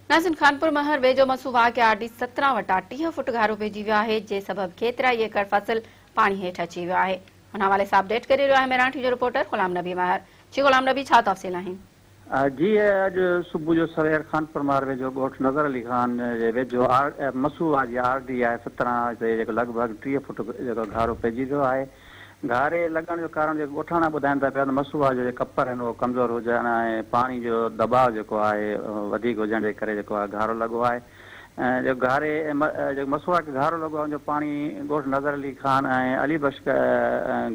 ناظرين خانپور مهر ويجهو مسو واهه کي آر ڊي 17 وٽان 30 فوٽ گهارو پئجي ويو آهي جنهن سبب ڪيترائي ايڪڙ فصل پاڻي هيٺ اچي ويو آهي ان حوالي سان اپڊيٽ ڪري رهيو آهي مهراڻ ٽي جو رپورٽر غلام نبي مهر جي غلام نبي ڇا تفصيل آهن. جي اڄ صبح جو سوير خانپور مهر ويجهو ڳوٺ نظر علي خان جي ويجهو آر مسو واهه جي آر ڊي I 17 تي جيڪو لڳ ڀڳ 30 فوٽ جيڪو گهارو پئجي ويو آهي گهاري لڳڻ جو ڪارڻ جيڪو ڳوٺاڻا ٻڌائين ٿا پيا ته مسوها جو جيڪي ڪپر آهن اهو ڪمزور هجڻ ۽ پاڻي جو دٻاء جيڪو آهي وڌيڪ هجڻ جي ڪري جيڪو آهي گهارو لڳو آهي ۽ جيڪو گهاري جيڪو مسوها کي گهارو لڳو آهي ان جو پاڻي ڳوٺ نظر علي خان ۽ علي بخش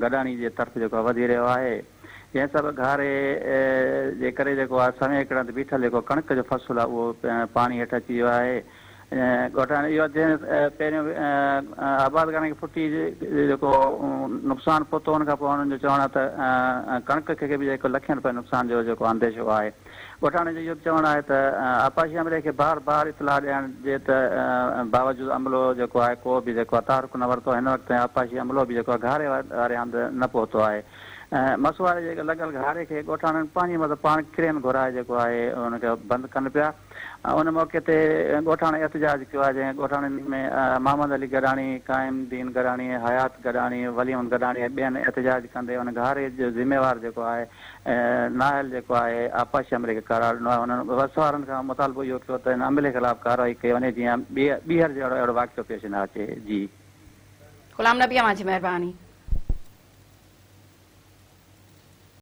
گڏاڻي جي طرف جيڪو آهي وڌي رهيو آهي جنهن سبب گهاري جي ڪري جيڪو آهي سوين ايڪڙن تي بيٺل جيڪو ڪڻڪ جو فصل آهي اهو پاڻي هيٺ اچي ويو آهي ڳوٺاڻن اهو جنهن پهريون آبادگارن کي ڦٽي جيڪو نقصان پهتو ان کان پوء انهن جو چوڻ آهي ته ڪڻڪ کي به جيڪو لکين روپين نقصان جو جيڪو انديشو آهي. ڳوٺاڻن جو اهو به چوڻ آهي ته آبپاشي عملي کي بار بار اطلاع ڏيڻ جي ته باوجود عملو جيڪو آهي ڪو به جيڪو آهي تحرڪ نه ورتو هن وقت تائين آبپاشي عملو به جيڪو آهي گهاري واري هنڌ نه پهتو آهي مسواري جي لڳل گهاري کي ڳوٺاڻن پنهنجي مطلب پاڻ ڪرين گهرائي جيڪو آهي ان کي بند ڪن پيا. ان موقعي تي ڳوٺاڻن احتجاج ڪيو آهي جنهن ڳوٺاڻن ۾ محمد علي گڏاڻي، قائم الدين گڏاڻي، حيات گڏاڻي، ولي احمد گڏاڻي ۽ ٻين احتجاج ڪندي ان گهاري جو ذميوار جيڪو آهي نااهل جيڪو آهي آبپاشي عملي کي قرار ڏنو آهي انهن وس وارن کان مطالبو اهو ڪيو ته ان عملي خلاف ڪارروائي ڪئي وڃي جيئن ٻيهر جهڙو اهڙو واقعو پيش نه اچي جي. غلام نبي اوهان جي مهرباني.